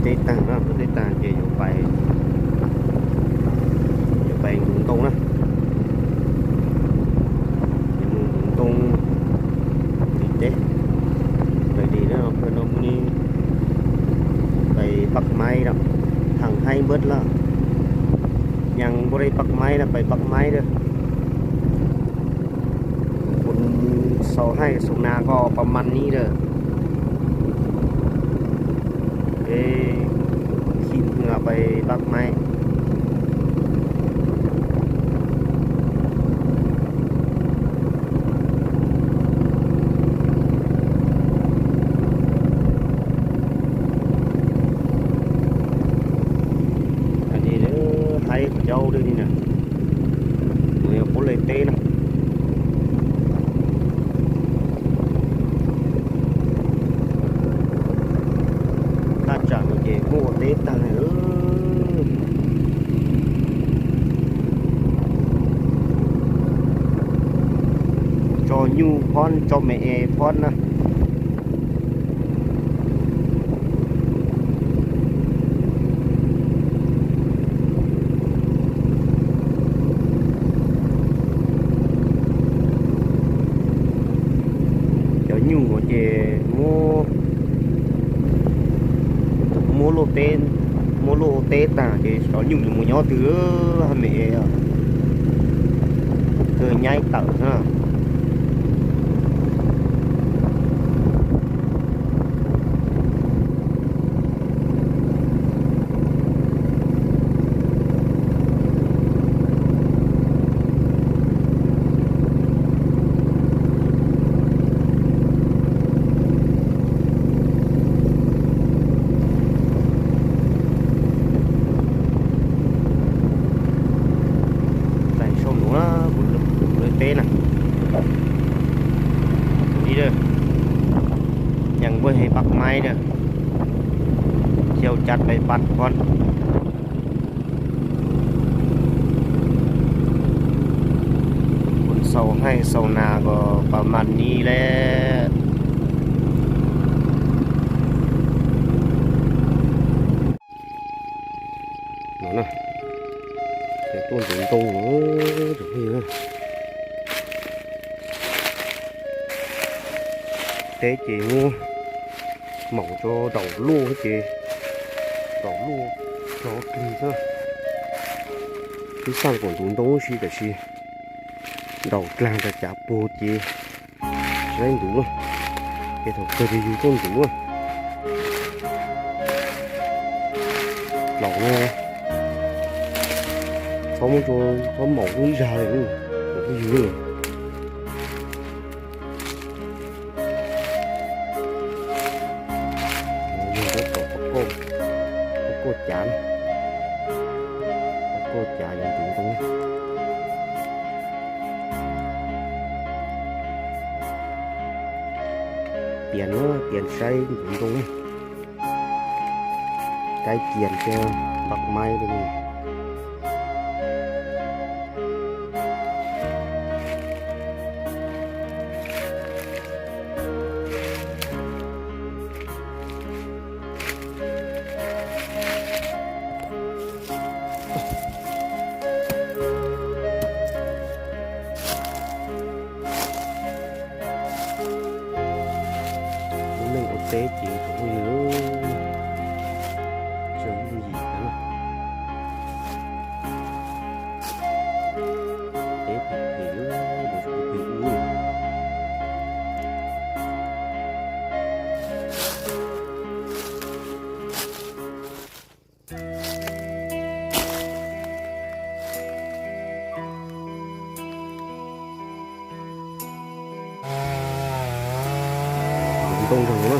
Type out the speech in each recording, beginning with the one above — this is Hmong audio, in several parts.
Teb taag na, teb taag ces yuav pais, yuav pais ntuv ntoo na. Yuav mus ntuv ntoo tim teb. Pais di na, peb no mus ni, pais pab maib na. Thaj haib npawb lawm, nyag npua dej pab maib na, pais pab maib na. Kuv sau haij sau nas ko pas mas ni lawm. Eb, khib no pais pab maib. Haib qhov caub li na, mus yog puab le teb na. Thaj tsam no ces muaj ua teb tag na. Tso nyuj phoob, tso me es phoob na. Cov nyuj no ces muab, muab luaj teb, muab luaj teb tag ces cov nyuj no mus nyob twg, haj me es, kawg nyaib tawm na. Tag sau nuav kuv lawv teb na. Ib, nyag npua dej pab maib na, xyau cav pais pab phoob. Kuv sau haij sau nas ko pas mas ni lawm. No na, tuaj ntuv ntoo. Teb ces muab maum tso daus luaj ces daus luaj tso plig xwb. Ib xaj kom ntuv ntoo huv si tab sis daus dlaag rau cav puag ces tsis laib ntuv na. Ces thaum kawg ces yug tuaj ntuv na. Laus no, txhob muab, txhob maum ib zag li, kom phooj ywg. Yog tab tom pab kauj, pab kauj cav, pab kauj cav yuav ntuv ntoo. Tias na, tias saib ntuv ntoo. Kaib kias thiab pab maib li. Lub neej ua teb ces thaum ub yog tsis yooj yim na. Teb phem phem, phem ub. Ntoo nrog na.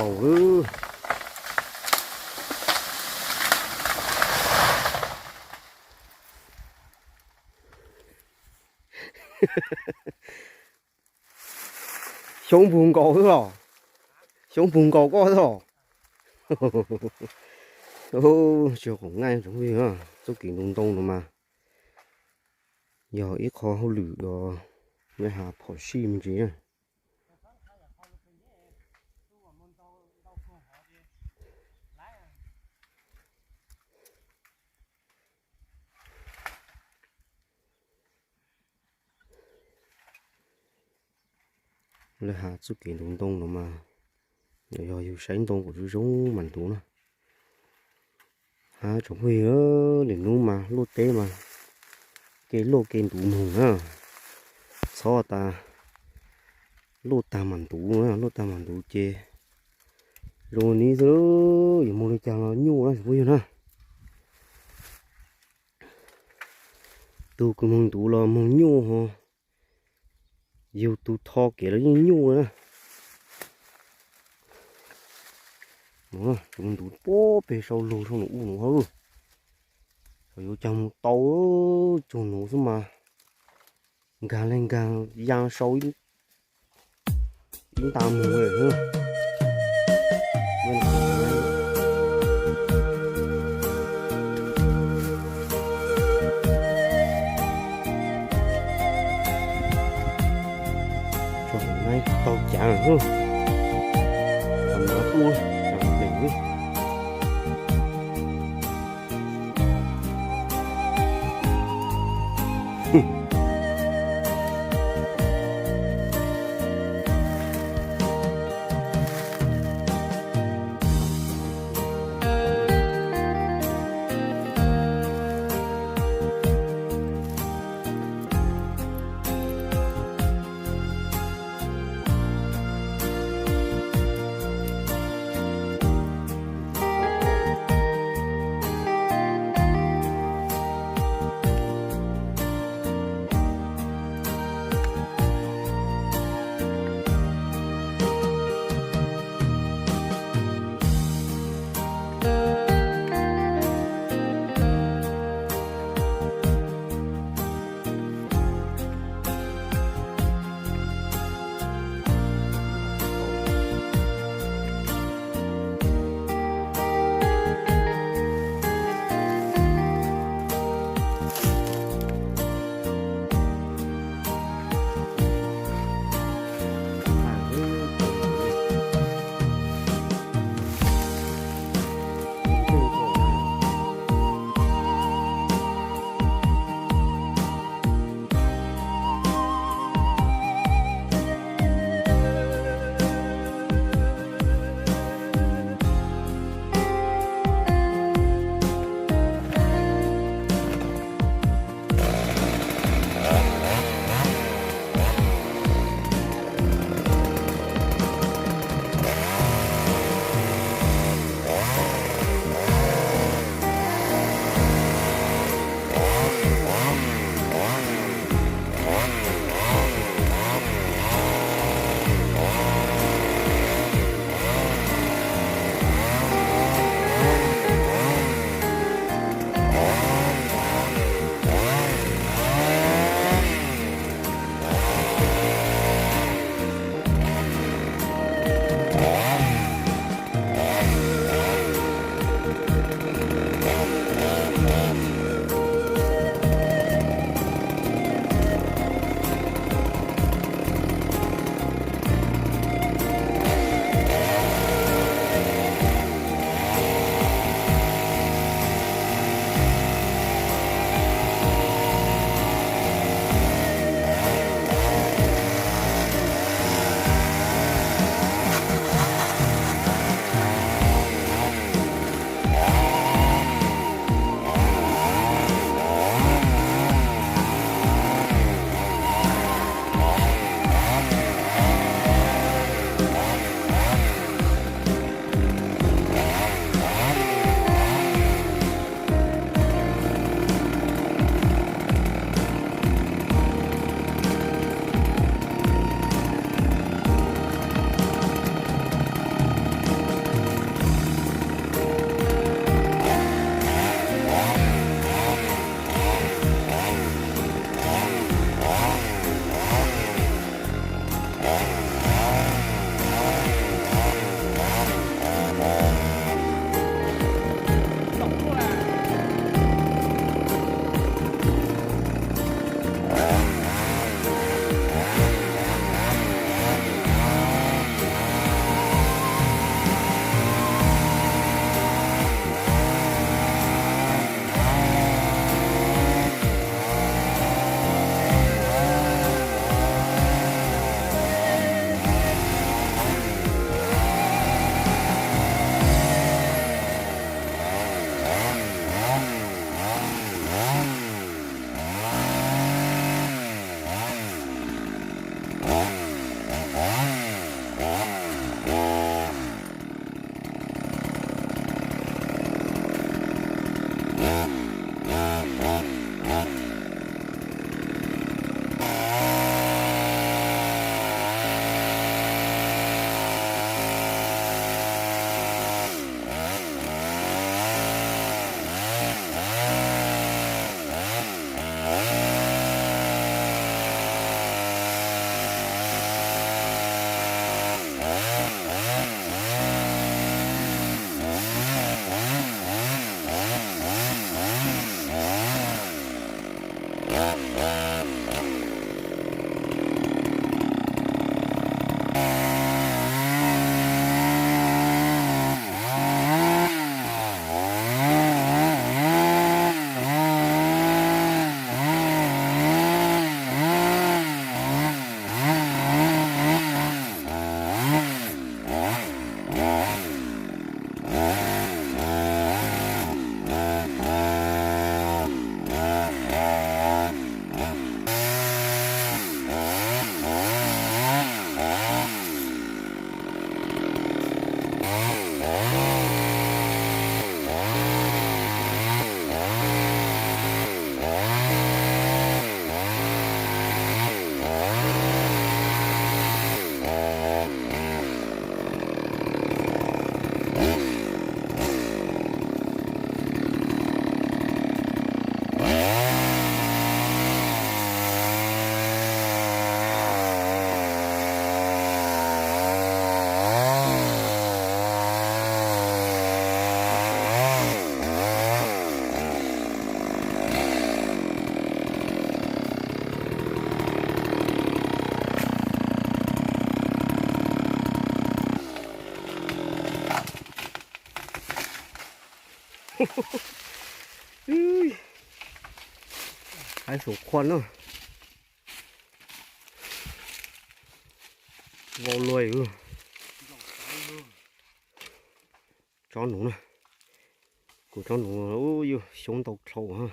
Nkaus lawm. Xyoob npug nkaus xwb los. Xyoob npug nkaus koj xwb los. Tsis khoom nqaij tsoom phooj ywg, txuj kev ntaus ntoo no mas yog ib qho hauj lwm uas lawv has phom sij me ntsis na. Lawv has txuj kev ntaus ntoo no mas yog yus saib ntoo kom zoo zoo mas ntuv na. Hab tsoom phooj ywg, lwm hnub mas luaj teb mas kev luaj kev ntuv moog na. Txhob tas luaj tag mas ntuv, luaj tag mas ntuv ces zoo li xwb, yuav moog li cas los nyuaj na tsoom phooj ywg na. Tug kws moog ntuv los moog nyuaj ho, yug tug tho kev los yeej nyuaj na. Tug moog ntuv puag peg sau lug sau num u num hab, yuav caag moog tau, tsuag num xwb mas nkaag le nkaag yaa sau ib nta moog. Tau cav, mav tuaj, plees. Haib xum qhua na. Vau luaj. Tsob nuv na. Kuv tsob nuv ub yug xyoob ntau dlhau ha.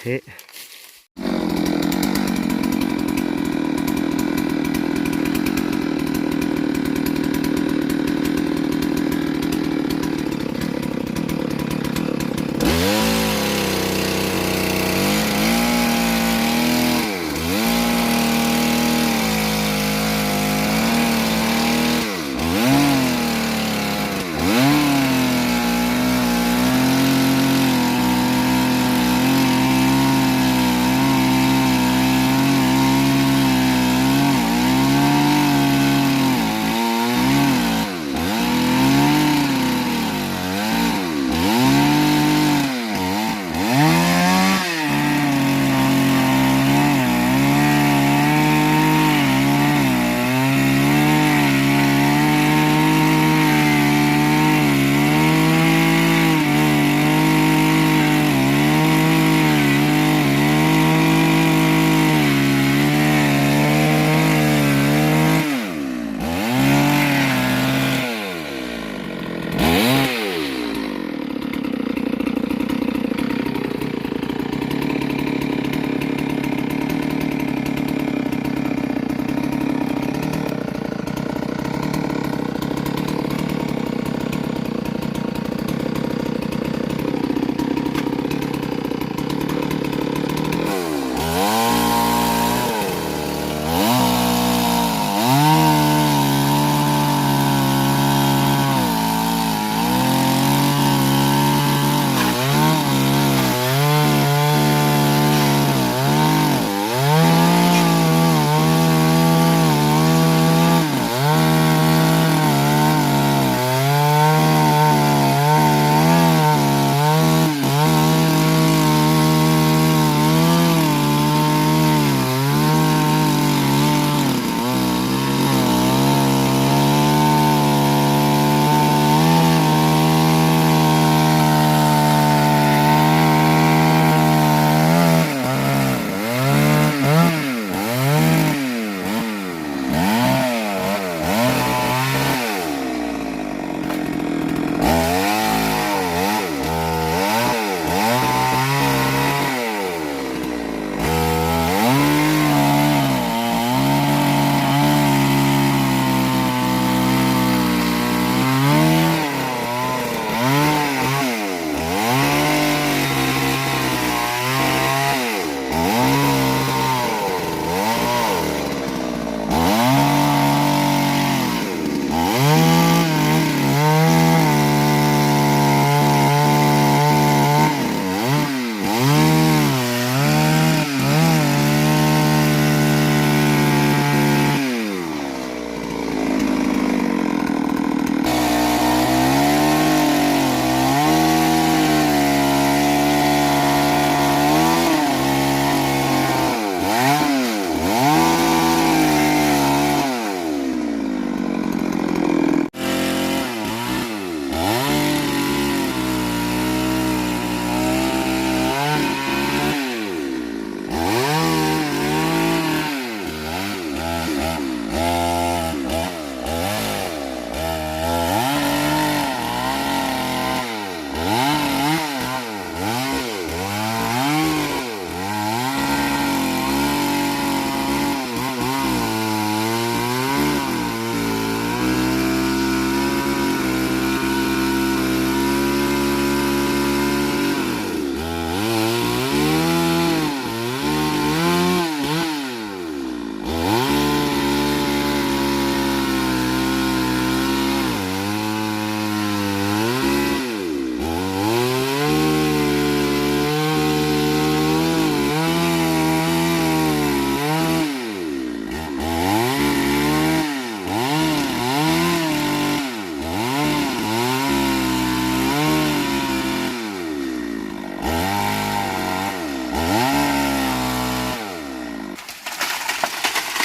Theb.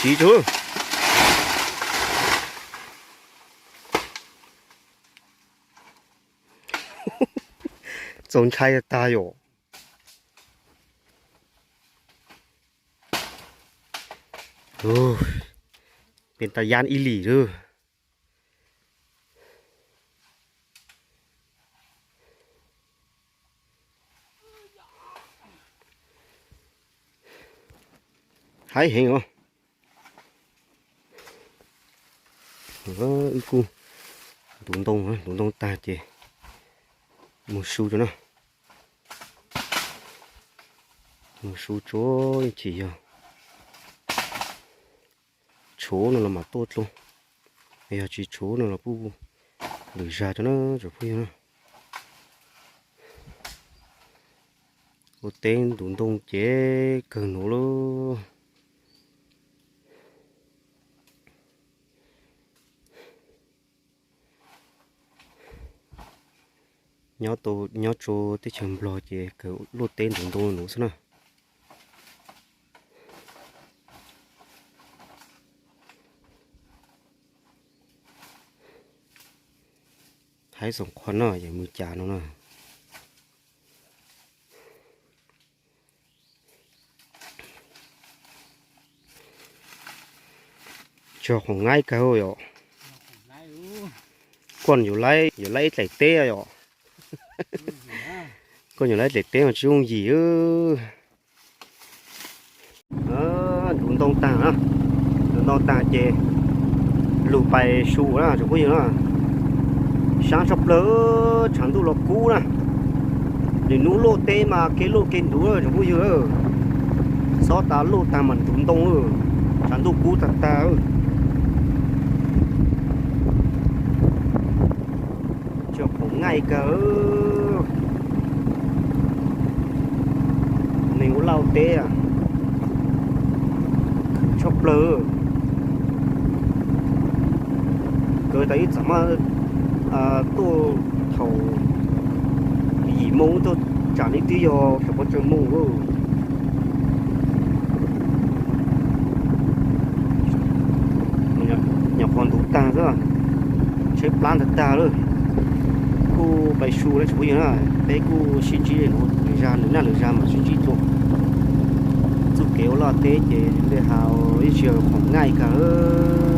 Tiv tso. Txaus ntshai tag yom. Peb tas yaj ib lim lawm. Haib heev os. Wb kuj ntuv ntoo, ntuv ntoo tag ces mus su tso na. Mus su tso, yeej tsis yog tshuav no los mam tuaj dloo, yog tsis tshuav no los kuj lwm zag tso na tsoom phooj ywg na. Ua teb ntuv ntoo ces kawg nuav lauj. Nyob rau teb chaws Nplog ces kawg luaj teb ntuv ntoo nuav xwb na. Haib xoom qhua no yog mus cas no na. Tsis khoom nqaij kawg yom. Koj yuav laib, yuav laib ib dlaim teb yom. Koj yuav laib dlaim teb mas tsis yooj yim. Ntuv ntoo tag na, ntuv ntoo tag ces lug pais su na tsoom phooj ywg na. Sab tshaj plawg, tshav ntuj los kub na. Nws nub luaj teb mas kev luaj kev ntuv tsoom phooj ywg. Xob tas luaj tag mas ntuv ntoo, tshav ntuj kub tag tag. Tsis khoom nqaij kawg. Neeg ua laj ua teb khwv tshaj plawg. Kawg tas ib txham maj tuaj thaum yim moo tuaj tsam li twb yog xya pov tsawg moo. Nyuam qhuav ntuv tag xwb, tsheb plab ntag tag lawm. Kuj pais su na tsoom phooj ywg na, peb kuj sib ntsib lwm zag lwm naj lwm zag mam sib ntsib dua. Txuj kev ua laj teb ces ntej has ib tsis khoom nqaij kawg.